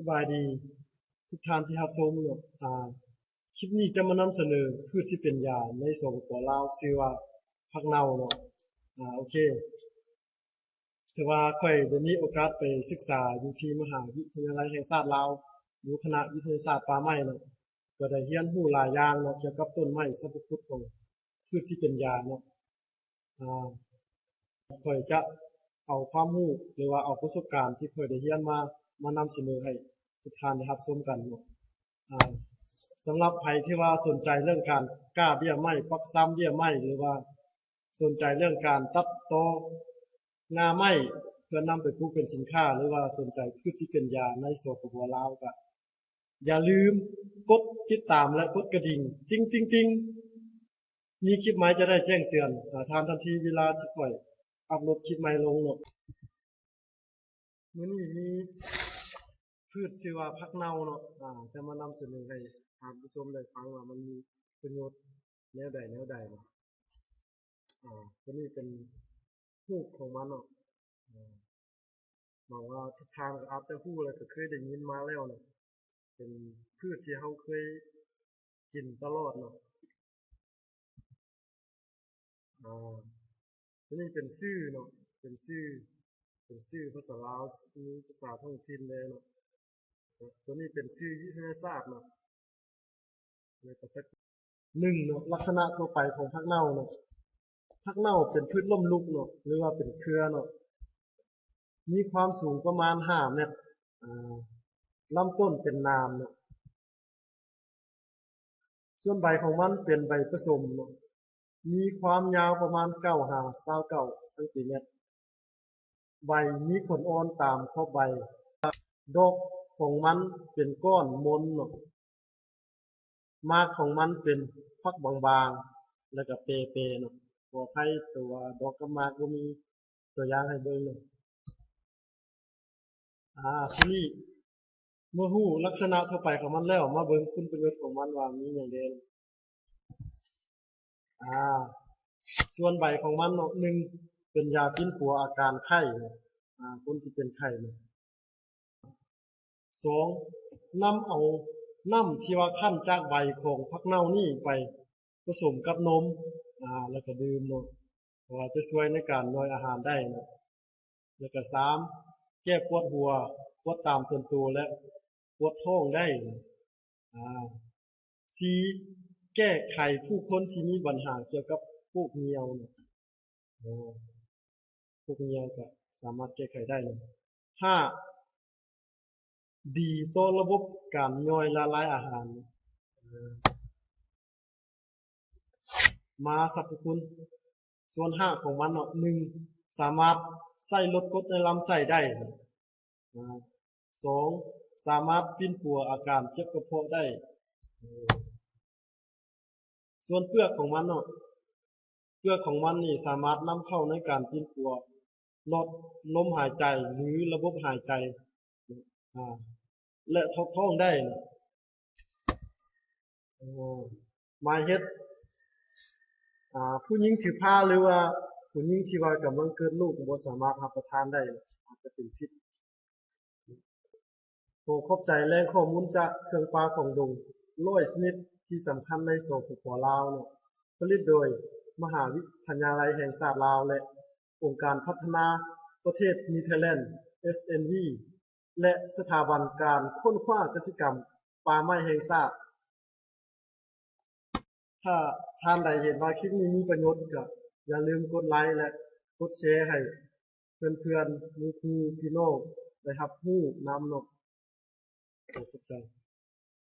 ບາຍດີທຸກທ່ານທີ່ຮັບຊົມເນາະ. ອາ ຄລິບນີ້ຈະມານຳສະເໜີພືດທີ່ເປັນຢາໃນ ສປປ ລາວ ຊື່ວ່າຜັກເນົ່າເນາະ. ອາ ໂອເຄ ຖືວ່າຂ້ອຍໄດ້ມີໂອກາດໄປສຶກສາຢູ່ທີ່ມະຫາວິທະຍາໄລແຫ່ງຊາດລາວ ຢູ່ຄະນະວິທະຍາສາດປ່າໄມ້ເນາະ, ກໍໄດ້ຮຽນຮູ້ຫຼາຍຢ່າງເນາະ ກ່ຽວກັບຕົ້ນໄມ້ສັບພະຄຸນຂອງພືດທີ່ເປັນຢາເນາະ. ອາ ຂ້ອຍຈະເອົາຄວາມຮູ້ ຫຼືວ່າເອົາປະສົບການທີ່ຂ້ອຍໄດ້ຮຽນມາ ມານຳສະເໜີໃຫ້ທຸກທ່ານໄດ້ຮັບຊົມກັນເນາະ. ອາ ສຳລັບໃຜທີ່ວ່າສົນໃຈເລື່ອງການກ້າເບ້ຍໄມ້ ປັກຊຳເບ້ຍໄມ້ ຫຼືວ່າສົນໃຈເລື່ອງການຕັດຕໍງ່າໄມ້ ເພື່ອນຳໄປປູກເປັນສິນຄ້າ ຫຼືວ່າສົນໃຈພືດທີ່ເປັນຢາໃນ ສປປ ລາວ ກໍຢ່າລືມກົດຕິດຕາມ ແລະ ກົດກະດິ່ງ ຕິ່ງ ຕິ່ງ ຕິ່ງ ມີຄລິບໃໝ່ຈະໄດ້ແຈ້ງເຕືອນ ອາ ທ່ານທັນທີເວລາທີ່ຂ້ອຍອັບໂຫຼດຄລິບໃໝ່ລົງເນາະ. ມື້ນີ້ມີພືດຊື່ວ່າຜັກເນົ່າເນາະ ອາ ຈະມານຳສະເໜີໃຫ້ທ່ານຜູ້ຊົມໄດ້ຟັງວ່າມັນມີປະໂຫຍດແນວໃດແນວໃດເນາະ. ອາ ຕົວນີ້ເປັນຮູບຂອງມັນເນາະ. ອາ ຫວັງວ່າທຸກທ່ານກໍອາດຈະຮູ້ ແລະ ກໍເຄີຍໄດ້ຍິນມາແລ້ວເນາະ, ເປັນພືດທີ່ເຮົາເຄີຍກິນຕະຫຼອດເນາະ. ອາ ຕົວນີ້ເປັນຊື່ເນາະ ເປັນຊື່ ເປັນຊື່ພາສາລາວ ມີພາສາທ້ອງຖິ່ນແດ່ເນາະ. ຕົວນີ້ເປັນຊື່ວິທະຍາສາດເນາະ. ແລ້ວກໍຈັກ ໜຶ່ງເນາະ ລັກສະນະທົ່ວໄປຂອງຜັກເນົ່າເນາະ. ຜັກເນົ່າເປັນພືດລົ້ມລຸກເນາະ ຫຼືວ່າເປັນເຄືອເນາະ, ມີຄວາມສູງປະມານຫ້າແມັດ, ອາ ລຳຕົ້ນເປັນໜາມເນາະ. ສ່ວນໃບຂອງມັນເປັນໃບປະສົມເນາະ, ມີຄວາມຍາວປະມານເກົ້າຫາຊາວເກົ້າຊັງຕີແມັດ. ໃບມີຂົນອ່ອນຕາມຂອບໃບ. ດອກຂອງມັນເປັນກ້ອນມົນເນາະ. ໝາກຂອງມັນເປັນຝັກບາງໆ ແລ້ວກໍເປໆເນາະ. ຂໍອະໄພ ຕົວດອກກັບໝາກບໍ່ມີຕົວຢ່າງໃຫ້ເບິ່ງເນາະ. ອາ ທີນີ້ເມື່ອຮູ້ລັກສະນະທົ່ວໄປຂອງມັນແລ້ວ, ມາເບິ່ງຄຸນປະໂຫຍດຂອງມັນວ່າມີຫຍັງແດ່. ອາ ສ່ວນໃບຂອງມັນເນາະ, ໜຶ່ງ ເປັນຢາປິ່ນປົວອາການໄຂ້ເນາະ, ອາ ຄົນທີ່ເປັນໄຂ້ເນາະ. ສອງ ນຳເອົານ້ຳທີ່ວ່າຄັ້ນຈາກໃບຂອງຜັກເນົ່ານີ້ໄປປະສົມກັບນົມ ອາ ແລ້ວກໍດື່ມເນາະ, ເພາະວ່າຈະຊ່ວຍໃນການຍ່ອຍອາຫານໄດ້ເນາະ. ແລ້ວກໍສາມ ແກ້ປວດຫົວ, ປວດຕາມຕົນໂຕ ແລະ ປວດທ້ອງໄດ້. ອາ ສີ່ ແກ້ໄຂຜູ້ຄົນທີ່ມີບັນຫາກ່ຽວກັບໂລກຫ່ຽວເນາະ. ອາ ໂລກຫ່ຽວກໍສາມາດແກ້ໄຂໄດ້ເນາະ. ຫ້າ ດີຕໍ່ລະບົບການຍ່ອຍລະລາຍອາຫານ. ມາສັບພະຄຸນ ສ່ວນຮາກຂອງມັນເນາະ, ໜຶ່ງ ສາມາດໃຊ້ລົດກົດໃນລຳໄສ້ໄດ້. ອາ ສອງ ສາມາດປິ່ນປົວອາການເຈັບກະເພາະໄດ້. ສ່ວນເປືອກຂອງມັນເນາະ, ເປືອກຂອງມັນນີ້ສາມາດນຳເຂົ້າໃນການປິ່ນປົວຫຼອດລົມຫາຍໃຈ ຫຼື ລະບົບຫາຍໃຈ ອາ ແລະ ຖອກທ້ອງໄດ້. ອາ ໝາຍເຮັດ ອາ ຜູ້ຍິງຖືພາ ຫຼືວ່າຜູ້ຍິງທີ່ວ່າກຳລັງເກີດລູກ ບໍ່ສາມາດຮັບປະທານໄດ້, ອາດຈະເປັນພິດ. ຂໍຂອບໃຈແຫຼ່ງຂໍ້ມູນຈາກເຄື່ອງປ່າຂອງດົງຮ້ອຍຊະນິດທີ່ສຳຄັນໃນ ສປປ ລາວເນາະ, ຜະລິດໂດຍມະຫາວິທະຍາໄລແຫ່ງຊາດລາວ ແລະ ອົງການພັດທະນາປະເທດເນເທີແລນ ເອສເອັນວີ ແລະ ສະຖາບັນການຄົ້ນຄວ້າກະສິກຳປ່າໄມ້ແຫ່ງຊາດ. ຖ້າທ່ານໃດເຫັນວ່າຄລິບນີ້ມີປະໂຫຍດ ກໍຢ່າລືມກົດໄລ ແລະ ກົດແຊໃຫ້ເພື່ອນໆ ໝູ່ຄູ່ ພີ່ນ້ອງໄດ້ຮັບຮູ້ນຳເນາະ. ຂໍຂອບໃຈ.